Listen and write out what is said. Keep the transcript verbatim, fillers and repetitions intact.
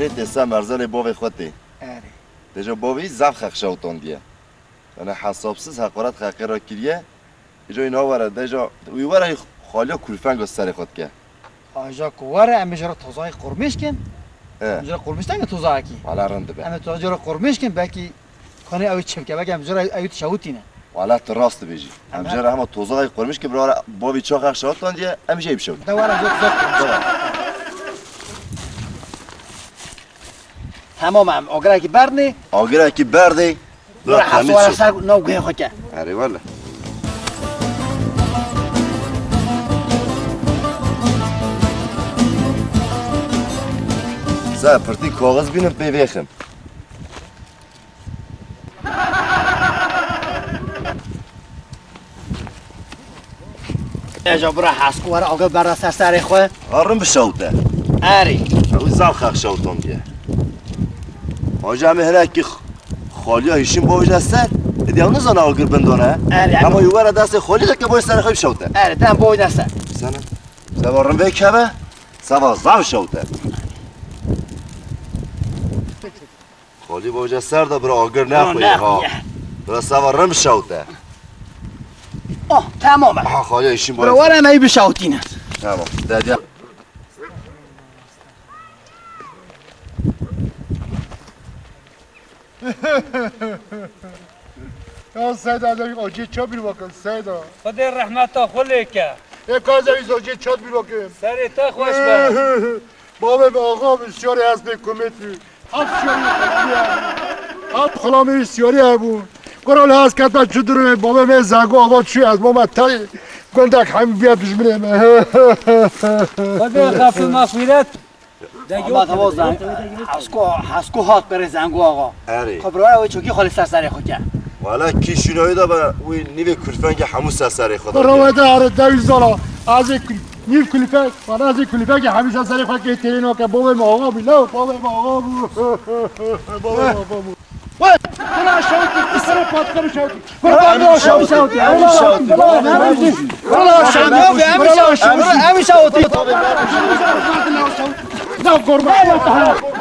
Tê ser merzelê bavê xwe tê. Erê. Deja bavî zaf xeq şewtandiye. Yani hesapsiz heqaret xeqê re kiriye. Îca îna were, deja wî were xaliya kulfenga serê xwe dike. Aja ku were, em ê ji re tozayê qurmîş kin. He. Em ji re qurmîş dengê tozayekî. Wala rind dibe. Em ê tozayê ji re qurmîş kin, belkî kanê ew çi bike, belkî em ji re ew şewitîne. Wala tu rast dibêjî. Em Em ji re hema tozayê qurmîş kin, bira bavî çax xeq şewtandiye, em jê bişewtin. De were, zor, zor. Tamam em, agirekî berdinê. Agirekî berdê. Bira heswara ser nav guhê xwe ke. Erê wele. Ser pirtî kaxiz bînim pê vêxim. Eja bira hesku were agir berda ser serê xwe. Arim bişewte. Erê. Ew zaf xeq şewtandiye. Hoca me hinekî xaliya hişin bojda ser. Edi ew nizana agir bindone. Erê, Ama yu were destê xalî de ke boy serê xwe bişewte. Erê, dem boy dese. Sana. Seba rim vê keve. Seba zaf şewte. Xalî boja ser de bira agir nexwî ha. Bira sava rim şewte. Oh, tamam. Ha, xalî işin Bira boja. Were me bişawtîne. Tamam. Dadiya. Ya Seyda, ez ê acê çabîr bakin Seyda. Xwedê rehmeta xwe lê ke. Ê ka ez ê acê çabîr bakin. Serê te xweş be. Bavê me axa bi siyarê ez pê kumet bû. Hat siyarê xelamê hebû. Hat xelamê siyarê hebû. Qral has keta çi durumê bavê me Zengo axa çû ez bama tayê. Gundek hem viya dijminê me. Xwedê xafî mexfîret. Ama tamam Zen-, Hasko, Hasko hat berê Zengo axa. Erê. Xwe birara wê çokî xwe li ser serê xwe ke. Wala kî şûnayî de be wî nîvê kulfengê hemû ser serê xwe de. Birra wede here dewî zala. Ez ê kul-, nîv kulfek, bana ez ê kulfekê hemî ser serê xwe kê têrê nake. Bavê me axa bû, lew, bavê me axa bû. Bavê me axa bû. Wê, bira şewtî, tu serê patkirî şewtî. Kurban bira şewtî. Em şewtî. Bira şewtî. Bira şewtî. Em şewtî. Bira şewtî. Bira şewtî. Bira şewtî. Bira şewtî. Bira şewtî. Bira şewtî.